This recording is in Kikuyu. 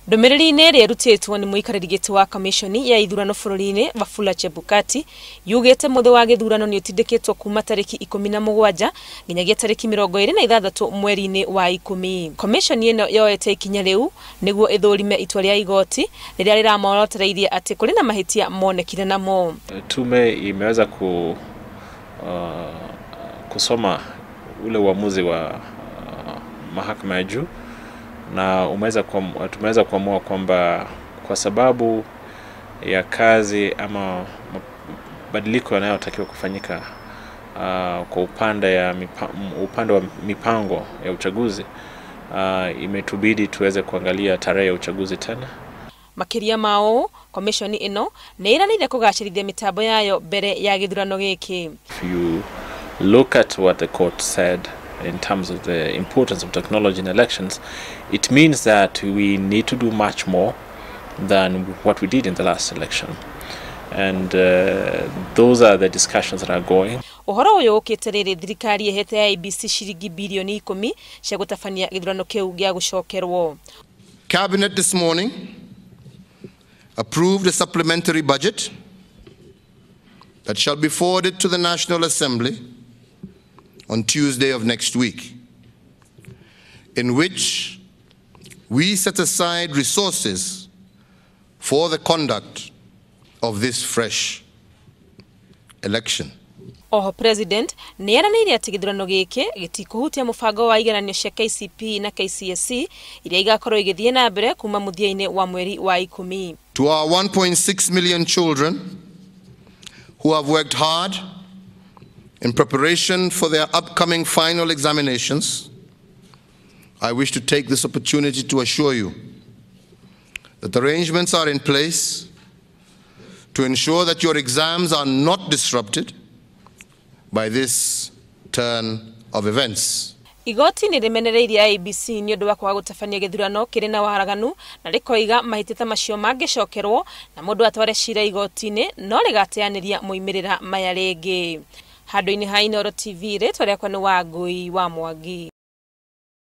Ndũmĩrĩri-inĩ ĩrĩa ĩrutĩtwo nĩ mũikarĩri gĩtĩ wa kamĩconi ya ithurano bũrũri-inĩ Wafula Chebukati yugĩte mũthĩ wa gĩthurano nĩ ũtindĩkĩtwo kuma tarĩki 17 nginyagia tarĩki 26 mweri-inĩ wa 10. Kamĩconi ĩno yoete ikinya rĩu nĩguo ĩthũrime itua rĩa igoti rĩrĩa rĩramorotereirie atĩ kũrĩ na mahĩtia monekire namo. Tume imeweza kusoma ule uamuzi wa mahakama ya juu na tumeweza kuamua kwamba kwa sababu ya kazi ama mabadiliko yanayotakiwa kufanyika kwa upande wa mipango ya uchaguzi, imetubidi tuweze kuangalia tarehe ya uchaguzi tena. Makiria mao komishoni ino nĩ ĩranĩire kũgacĩrithia mĩtambo yayo mbere ya gĩthurano gĩkĩ. If you look at what the court said in terms of the importance of technology in elections, it means that we need to do much more than what we did in the last election. And those are the discussions that are going. Ũhoro ũyũ ũkĩte rĩrĩ thirikari ĩhete IEBC ciringi bilioni 10 cia gũtabania gĩthurano kĩu gĩa gũcokerwo. Cabinet this morning approved a supplementary budget that shall be forwarded to the National Assembly on Tuesday of next week, in which we set aside resources for the conduct of this fresh election. Oho President nĩ eranĩire atĩ gĩthurano gĩkĩ gĩtikũhutia mũbango wa igeranio cia KCPE na KCSE iria igakorwo igĩthiĩ na mbere kuma mũthia-inĩ wa mweri wa 10. To our 1.6 million children who have worked hard in preparation for their upcoming final examinations, I wish to take this opportunity to assure you that arrangements are in place to ensure that your exams are not disrupted by this turn of events. Igoti nĩ rĩmenereirie IEBC nĩ ũndũ wa kwaga gũtabania gĩthurano kĩrĩ na waraganu na rĩkoiga mahĩtia ta macio mangĩcokerwo na mũndũ atware cira igoti-inĩ no rĩgateanĩria moimĩrĩra maya rĩngĩ. Handũ-inĩ ha Inooro TV, rĩtwa rĩakwa nĩ Wangũi wa Mwangi.